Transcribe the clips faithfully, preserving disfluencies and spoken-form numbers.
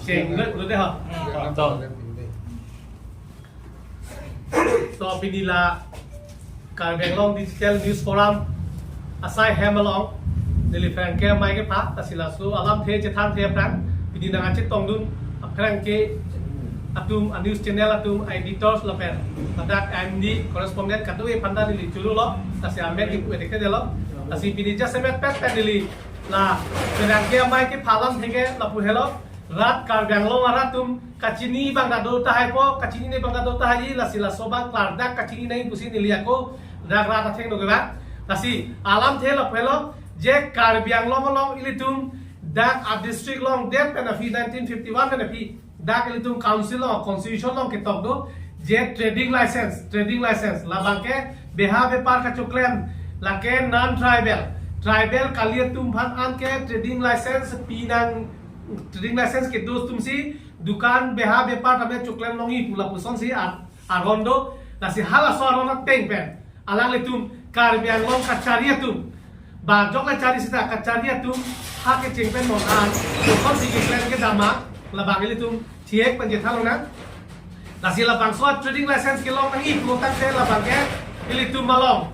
Cheng lo, lo dei ha. So, pini la Karbi Anglong Digital News Forum asai hem along neli pherangke amei kepha, lasi laso alamthe chethanthe aphrang pini nangkachetongdun aphrangke atum, a news channel atum, a editors lapen ladak M D, correspondent kadokave aphanta neli choro lo, lasi amen kipu edeke delo. Lasi pini jasemet petpet neli la pherangke amei kepha alamthe ke lapu helo. Rat Karbi Anglong arat atum kachini abang ta do tahai po, kachinine abang ta do tahai, lasi laso abang klardak kachini nangji pusi neli ako dak rat athengno kevang. Lasi alamthe lapu helo, je Karbi Anglong along ilitum dak a-district along det pen aphi, nineteen fifty-one pen aphi dak ilitum council along, constitution along ketok do, je trading license, trading license labang ke beha bepar kachoklem, lake non-tribal, tribal kali atum aphan anke trading license pinang, trading license kedo atumsi dukan beha bepar tame choklem nangji pu lapusonsi a-, aron do. Lasi halaso aron ateng pen alanglitum Karbi Anglong kachari atum, ba jok le chari sita kachari atum ha kecheng pen non an kosonsi keklem kedam ma, labang ilitum thiek pen chethan lonang. Lasi labangso trading license kelong nangji pulotangte labang ke ilitum along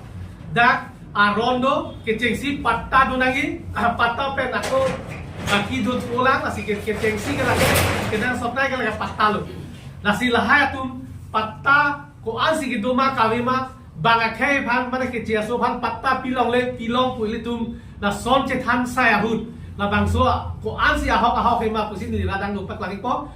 dak aron do, kechengsi patta do nangji, ah, patta pen ako kaki dun pulang, lasi ke-, kechengsi ke lake kenangsot nangji ke lake patta lo. Lasi lahai atum patta ko-ansi kedo ma kave ma, bang akhei aphan mane keche aso aphan patta pilongle pilong pu ilitum lason chethan sai ahut, labangso ko-ansi ahok ahok hema pusi neli rat angno paklang-ikpo.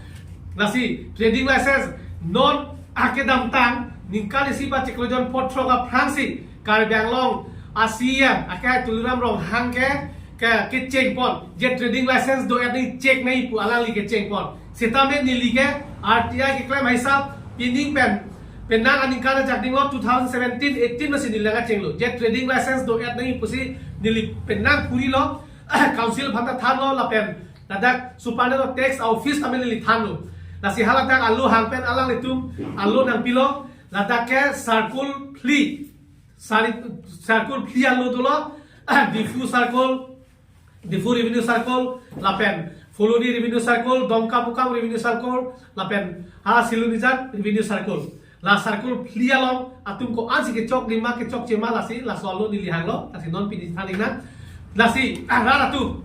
Lasi trading license non akedamtang ningkan isi ba chiklo jon photrok aphrangsi Karbi Anglong a-C E M akehai Tuliram Ronghang ke, ke, kechengpon, je trading license do-et nangji, check nangji pu alangli kechengpon. Sitame neli ke R T I keklem ahisap pining pen, penang aningkan ajak dinglo two thousand seventeen eighteen masi neli nangkachenglo. Je trading license do-et nangji pusi neli penang phurilo, council aphanta thanlo lapen ladak Superintendent of Tax office tame neli thanlo. Lasi haladak alo hang pen alanglitum alo nangpilo, ladak ke circle phli, sari, circle phli alo dolo, Diphu circle, Diphu Revenue Circle, lapen Phuloni Revenue Circle, Dongkamukam Revenue Circle, lapen ha Silonijan Revenue Circle. La circle phli along atum ko-ansi kechok lima kechokche ma, lasi laso alo neli hanglo, lasi non pini thaning nang. Lasi, ah, rat atum,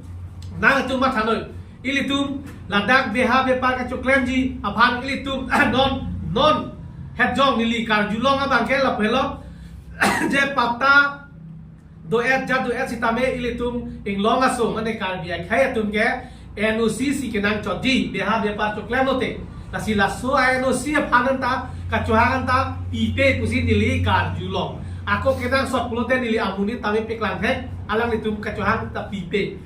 nangtum mathanoi. Ilitum ladak beha bepar kachoklemji aphan ilitum, ah, non, non hetjong neli karjulong abang ke lapu helo. Je patta do-et, jat do-et sitame ilitum inglong aso mane Karbi akhei atum ke N O C si kenangchotji, beha bepar choklem lote. Lasi laso a-N O C aphan anta, kachohang anta pipe pusi neli karjulong. Ako kenangsot pulote neli amonit tame paklang thek, alanglitum kachohang ta pipe.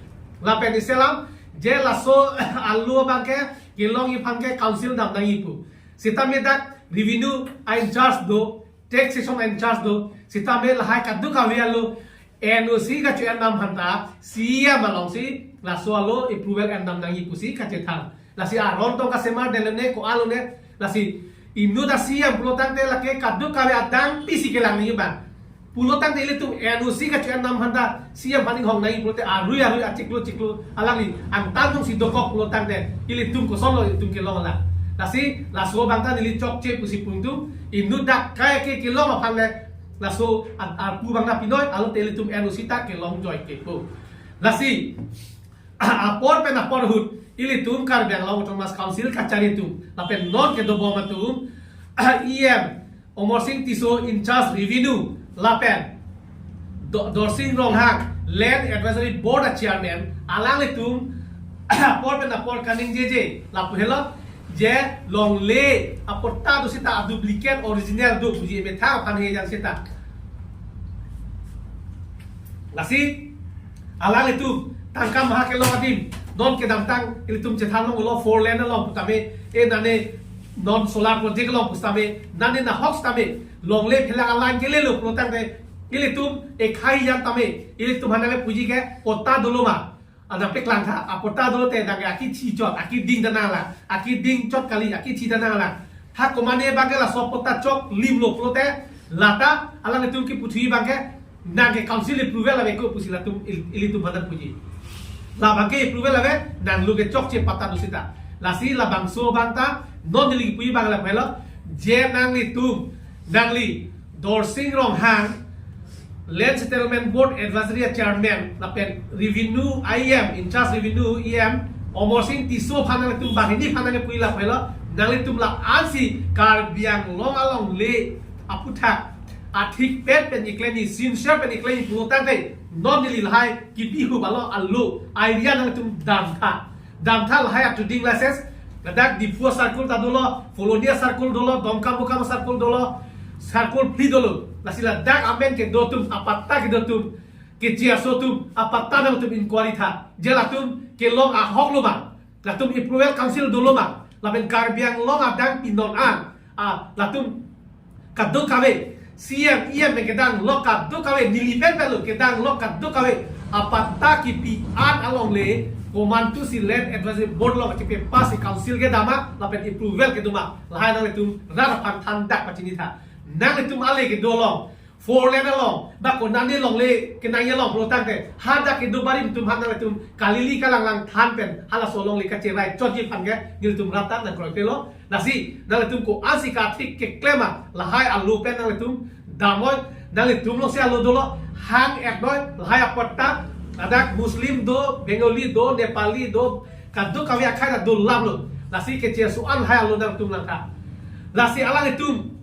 Lapen isi alam, je laso alo abang ke kelongji aphan ke council dam nangji pu. Sitame dak revenue a-in-charge do, taxation in-charge do, sitame lahai kadokave alo N O C kacho-en dam aphanta C E M alongsi laso alo approval en dam nangji pusi kachethan. Lasi aron tong kasemar delone ko-an lone, lasi inut a-C E M pulotangte lake kadokave adang pisi kelang nangji abang. Pulotangte ilitum N O C kacho-en dam aphanta C E M aphan inghong nangji pulote arui arui achiklo chiklo alangli angtan tungsi dokok pulotangte ilitum kosonlo ilitum kelong alang. Lasi laso abang ta neli chokche pusi pu ingtung, inut dak kai ke kelong aphan le laso a-, arpu abang ta pinoi, alote ilitum N O C ta kelong joike pu. Lasi apor pen apor ahut ilitum Karbi Anglong Autonomous Council kachari atum lapen non kedobom atum, E M Amarsing Tisso in-charge revenue lapen Do-, Dorsing Ronghang Land Advisory Board a-chairman, alanglitum apor pen apor kaningjeje lapu helo, je longle apatta do sita a-duplicate original do puji emethang aphan he jang sita. Lasi alanglitum tangka maha kelong adim, non kedamtang ilitum chethan longlo four lane along putame, e nane non solar project along putame, nane nahok tame longle phelang a-line kelelo pulotangte ilitum ekhai jan tame ilitum aphan nangkepuji ke patta dolo ma. Adang paklang tha, apatta dolote adang ke akethi chot, akeding ta nanglang, akeding chot kali, akethi ta nanglang. Ha komane abang ke laso patta choklimlo pulote, lata alanglitum keputhu abang ke Nang ke council approval ave ko pusi latum il-, ilitum aphan puji. Labang ke approval ave, nangli ke chokche patta do seta. Lasi labangso abang ta, non neli puji abang lapu helo, je nanglitum, nangli Dorsing Ronghang, Land Settlement Board Advisory Chairman, lapen Revenue E M, in charge Revenue E M, Amarsing Tisso aphan nangtum banghini aphan nangpuji lapu helo, nanglitum la-ansi Karbi Anglong alongle aputhak athikpet pen ikleni, sincere pen ikleni pulo tangte, non neli lahai kipi hu balo alo idea nangtum damtha. Damtha lahai a-trading license, ladak Diphu circle ta dolo, Phuloni circle dolo, Dongkamukam circle dolo, circle phli dolo. Lasi ladak amen kedo atum, apatta kedo atum, keche aso atum, apatta nangtum inquiry tha. Je latum kelong ahok lo ma, latum approval council dolo ma, lapen Karbi Anglong adang pinon an, a, latum kadokave, C M, E M pen kedang lok kadokave, neli pen pelo kedang lok kadokave, apatta kipi an alongle, komantusi Land Advisory Board along kachepass-si council kedam ma, lapen approval kedo ma, lahai nanglitum rat aphan thandak pachini tha. Nanglitum ale kedo along, four lane along, ba konane alongle kenangji along pulo tangte, hadak kedo barim atum aphan nanglitum kalili kalanglang than pen, halaso alongle kacherai chotji aphan ke, nelitum rat ta nangkroipelo. Lasi, nanglitum ko-ansi kathik keklem ma, lahai alo pen nanglitum damnoi, nanglitum alongsi alo dolo, hang-etnoi, lahai apatta, ladak Muslim do, Bengali do, Nepali do, kadokave akhai ta do laplo. Lasi keche aso an lahai alo nangtum langtha. Lasi alanglitum,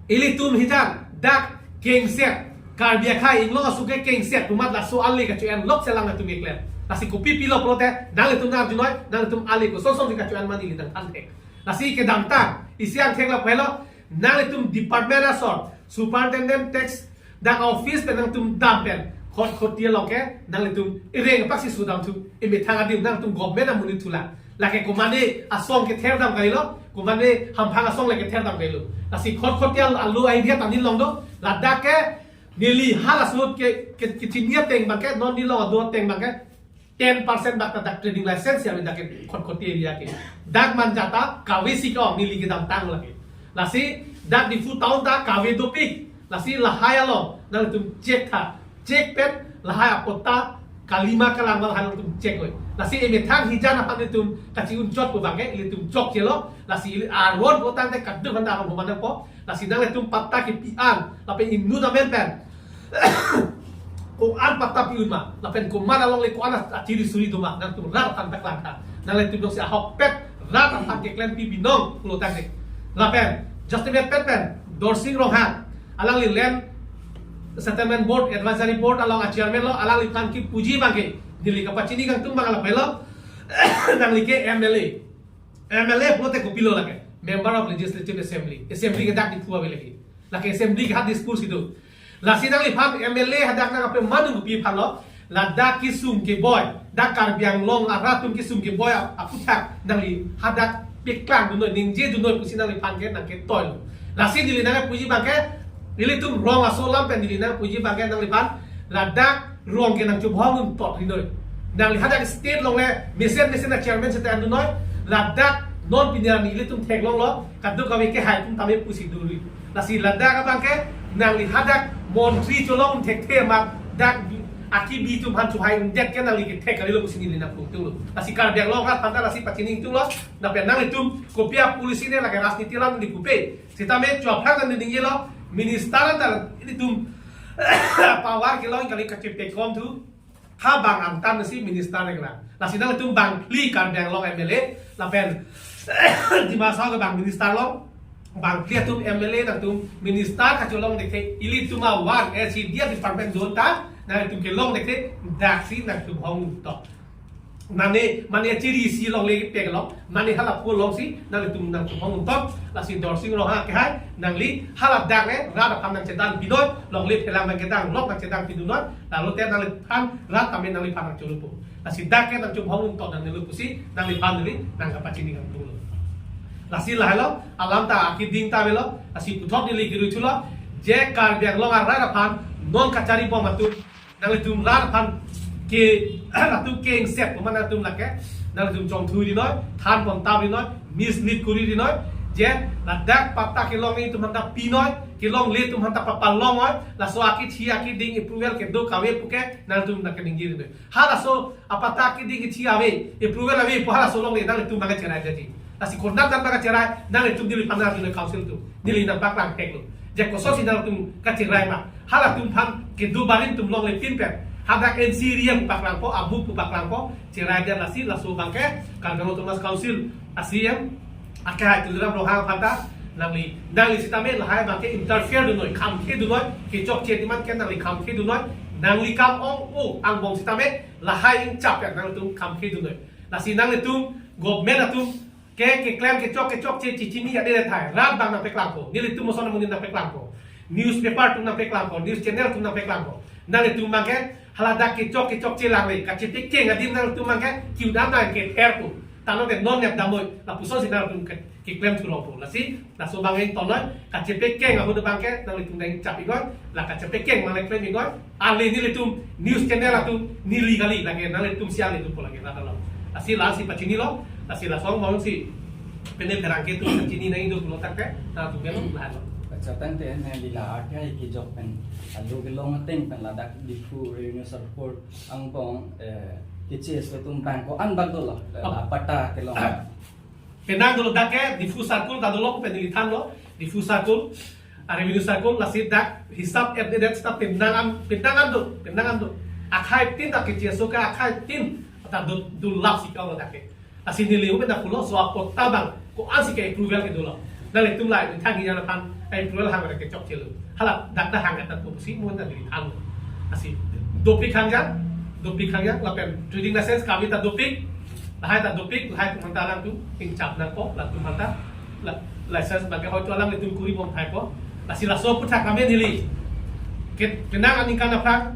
ilitum hijan, dak kengset, Karbi akhai inglong aso ke kengset, komat laso ale kacho-en lok selang atum keklem. Lasi kopi pilo pulote, nanglitum nang arjunoi, nanglitum ale koson sonsi kacho-en ma neli nangthan thek. Lasi kedamtang, isi angthek lapu helo, nanglitum department asor, superintendent tax, dak office pen nangtum dam pen, khot khot tiya loke, nanglitum ireng apaksi sudam thu, emethang adim nangtum government amonit thulang. Lake komane asong kether dam kalilo, komane hamphang asong le kether dam kalilo. Lasi khot khot tiya alo idea ta neli along do, ladak ke, neli halaso ke, ke, kechini ateng abang ke, non neli along ado ateng abang ke, ten percent bak ta dak trading license ya dak ke khot khot area ke. Dak Manja ta kave si ke-ong neli kedamtang lake. Lasi dak Diphu town ta kave dopik. Lasi lahai along nangtum check tha. Check pen lahai apatta kali ma kalang ma lahai nangtum check oi. Lasi emethang hijan aphan nelitum kachi-un chot pu abang ke ilitum chokchelo. Lasi ili aron kotangte kadokave aphan ta aron humana po. Lasi nanglitum patta kipi an, lapen inut amen pen ko-an patta pi-un ma, lapen komat alongle ko-an achiri suri do ma, nangtum rat aphan paklangtha. Nanglitum jongsi ahokpet rat aphan keklempi binong pulo tangte. Lapen, just a minute pet pen, Dorsing Ronghang, alangli Land Settlement Board, Advisory Board along a-chairman lo, alangliphan kipuji abang ke, neli kapachini kangtung abang lapu helo, nangli ke M L A. M L A pulote kopilo lake, Member of Legislative Assembly. Assembly ke dak Diphu ave lake. Lake assembly ke ha Dispur si do. Lasi nangliphan M L A hadak nangkepi ma nangkepi aphan lo. Ladak kesung keboi, dak Karbi Anglong arat atum kesung keboi ap-, aputhak nangli hadak paklang dunnoi, ningje dunnoi pusi nangliphan ke nangketoi lo. Lasi neli nangpuji abang ke, nelitum rong aso alam pen neli nangpuji abang ke nangliphan, ladak rong ke nangchobhong un tot rinoi. Nangli hadak state along le mesen mesen a-chairman seta an dunnoi. Ladak non pini arni ilitum theklonglo, kadokave kehai atum tame pusi duri. Lasi ladak abang ke nangli hadak montri cholong thekthe ma dak bi-, akibi atum aphan chohai undet ke nangli kethek kalilo pusi neli nangpu tunglo. Lasi Karbi Anglong rat aphan ta lasi pachini tunglo. Lapen nanglitum kopi a-policy ne lake rajniti alam neli pupe. Sitame chua aphrang nangning-elo, minister an ta ilitum power kelong kali kachepekom thu. Ha bang angtan si minister ne kena. Lasi nangtum bang phli Karbi Anglong M L A, lapen Dima Hasao ke bang minister long, bang phli atum M L A nangtum minister kacholong dekthe, ilitum awan S C D department don ta, nangtum kelong dekthe, daksi nangtum hong to. Mane, mane chiri si longle pek long, mane hala pu longsi, nangtum nangtum hong to, lasi Dorsing Ronghang kehai, nangli hala dak le, rat aphan nangchedan binoi, longle phelang nangchedan, lok nangchedan pidunoi, lalu te nangliphan, rat tame nangliphan nangcholupo. Lasi dak ke nangchobhong un to nanglilu pusi, nangliphan neli, nangkapachini kangtung lo. Lasi lahelo, alam ta akiding ta avelo, lasi puthot neli kiru chulo, je Karbi Anglong arat aphan, non kachari bom atum, nanglitum rat aphan ke, latum kengset, puma nanglitum lake, nanglitum chongthu rinoi, than pon tap rinoi, mislead kuri rinoi, je ladak patta kelong nelitum aphan ta pinoi, Kelongle atum aphanta papal long oi, laso akithi akiding approval kedo kave puke nangtum nangkeningje ri noi. Halaso apatta akiding kithi ave, approval ave pu halaso longle nanglitum nangkacherai jadi. Lasi konat nang nangkacherai, nanglitum neliphan nangtum council atum neli nangpaklang theklo. Je kosonsi nangtum kacherai ma, halatum aphan kedo barim atum longle pinpen. Hadak N C area pu paklangpo, abu pu paklangpo, cherai dia lasi laso abangke Karbi Anglong Autonomous Council a C E M akehai Tuliram Ronghang aphanta nangli, nangli sitame lahai abangke interfere dun noi, khamkhe dun noi, kechokche demand ke nangli khamkhe dun noi, nangli kam ong-o angbong sitame lahai ingchap ya nangtum khamkhe dun noi. Lasi nanglitum government atum ke keklem kechok kechokche chichini ya dere thai, rat abang nangpeklangpo, nelitum moson amonit nangpeklangpo, newspaper atum nangpeklangpo, news channel atum nangpeklangpo. Nanglitum abangke haladak kechok kechokche langle, kachepekeng adim nanglitum abangke kiu dam nang ke therpo. Tanglo ke non nep damnoi, lapusonsi nangtum ke, keklem thulongpo. Lasi, laso abang ington noi, kachepekeng ahut abangke, nanglitum dang chap iknon, la kachepekeng mane klem iknon, ale nelitum, news channel atum, neli kali, lake nanglitum si ale atumpo lake, la talo. Lasi, lasi pachinilo, lasi laso angbong si, pene pherangke atum, chini nang indo pulo tangte, nangtum ke lo, la lo. Acha tangte, ne lila akhai kejok pen, alu kelong ateng pen ladak Diphu Revenue Circle angbong, eh, keche aso atum abang ko-an bak dolo, eh, Oh. la patta kelong. Penang dolo dak ke, Diphu Circle ta dolo, pen neli thanlo, Diphu Circle, a Revenue Circle, lasi dak, hisap at the date, sta penang an, penang an do, penang an do. Akhai tin dak keche aso ke, akhai tin, ta do, do lap si kalau dak ke. Lasi neli upen dak pulo, so apatta abang, ko-ansi ke approval kedo lo. Nanglitum lahai, thang hijan aphan, approval hang dak kechokche lo. Hala, dak dak hang dak pusi, mo dak neli thanlo. Lasi, dopik hangjang, dopik hangjang, lapen trading license kami ta dopik, lahai ta dopik, lahai atum aphanta nangtum ingchap nangpo, latum aphanta, la, license abangke hoito alanglitum kuri bom thaipo, lasi laso aphuthak kami neli. Ke, penang aningkan aphrang,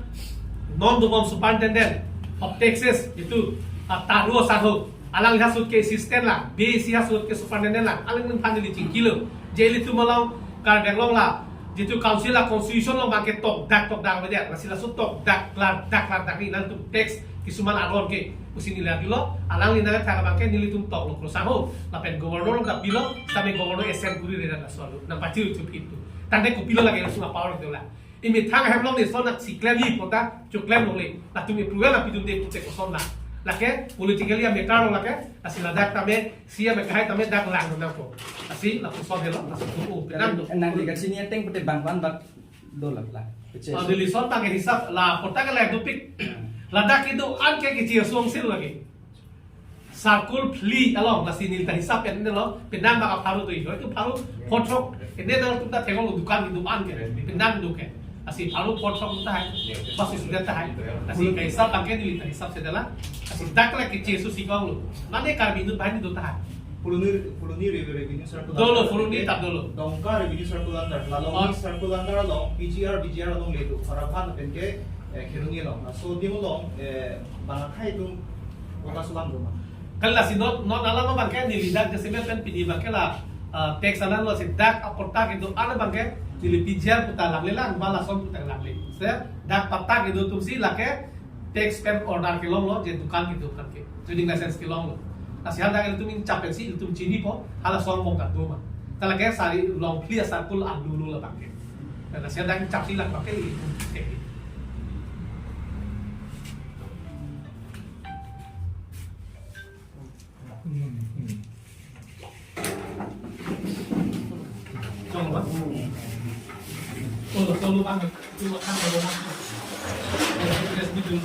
non dobom superintendent of taxes, itu, ah, Taro Sangho, alangli ahut ke assistant lang, B C ahut ke superintendent lang, alangliphan neli chingkilo, je ilitum along, Karbi Anglong la, jitu council la constitution along abangke tokdak tokdak avedet, lasi laso tokdak klardak klardak ni nangtum tax kisuman aron ke pusi neli apilo, alangli nangthak abangke nelitum toklo Kro Sangho, lapen governor lo kapilo, sami governor assent kuri redan laso alu, nangpachir chup itu. Tangte kopilo lake laso power itu la. Imethang ahem along neli son nangsi klemji pu ta, choklem longle, latum approval nangpidunde pute koson la. Lake, politically a matter lo lake, lasi ladak tame, C E M akehai tame dak lang nangpo. Lasi lapuson helo, lasi tu, oh, penang do. Nangli kachini ateng pute bang ko-an bak dolo la. Keche aso. Neli son abangke hisap la, patta ke la dopik. Hmm. Ladak kedo-an ke keche aso angsil lake. Circle phli along, lasi neli ta hisap pen lo, penang bak apharo do, itu pharo, photrok, ene nangtum ta thenglo dukan kedo-an ke, penang do ke. Lasi pharo photrok tahai, bas sudah tahai. Lasi kahisap abangke neli ta hisap sedela. Lasi dak la keche aso si konglo. Mane Karbi inut banghini do tahai. Phuloni, Phuloni Re-, Revenue Circle Dolo, under Phuloni ke ta dolo. Dongka Revenue Circle under, la Longri Oh. Circle under along, P G R, B G R alongle do. Paraphan pen ke, eh, Kheroni along. Laso adim along, eh, bang akhai atum patta sulang do ma? Kali lasi non, non alam abangke neli dak December pen pini abangke la, ah, tax alam lo si dak apatta kedo-an abangke neli P G R pu ta langle lang, ba lason pu ta langle. Se dak patta kedo atum si lake tax pen order kelonglo, je dukan kedo aphan ke, trading license kelonglo. Lasi hadak ilitum ingchap pensi ilitum chinipo, halaso angbong ta do ma. Ta lake sari Longphli a-circle alulu la abangke. Lasi hadak ingchap si la abangke ilitum chek. Chong ba? Oh, lo, lo, lo, bang. Lo, bang, lo, bang. Yes, betul.